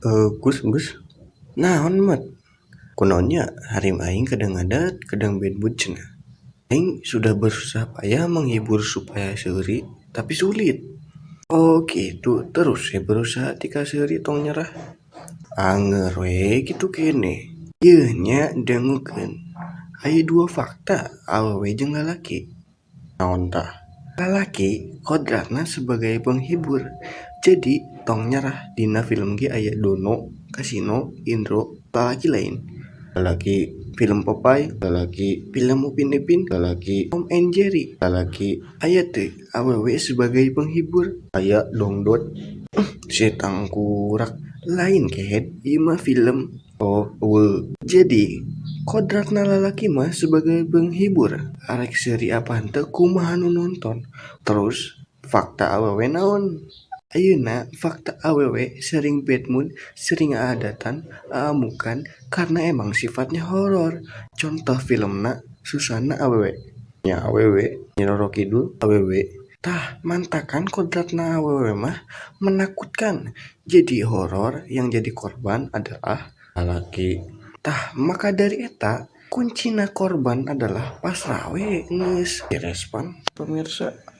Gus, Gus, naon, Mat? Kunaon nya harim aing kadang ngadat, kadang bad mood cenah. Aing sudah bersusah payah menghibur supaya seuri, tapi sulit. Oh gitu, terus ya berusaha tika seuri, tong nyerah. Anger we kitu keneh. Yeuh nya, dangukeun. Aya dua fakta awewe jeung lalaki. Naon tah? Lalaki kodratna sebagai penghibur. Jadi tong nyerah. Dina film ge aya Dono, Kasino, Indro, lalaki lain. Lalaki film Popeye, lalaki film Upin Ipin, lalaki Tom and Jerry, lalaki. Aya teu awewe sebagai penghibur? Aya dongdot. Si tangkurak lain kehed, ieu mah film. Oh, euweuh. Jadi kodratna lalaki mah sebagai penghibur. Arek seuri apa henteu, kumaha nu nonton. Terus fakta awewe naon? Ayeuna fakta awewe sering bad mood, sering aadatan, aamukan karena emang sifatnya horor. Contoh filmna Susana awewe. Nya awewe, Nyi Roro Kidul awewe. Tah, mantakan kodratna awewe mah menakutkan. Jadi horor yang jadi korban adalah lalaki. Tah, maka dari eta kuncina korban adalah pasrah we geus direspon. Pemirsa.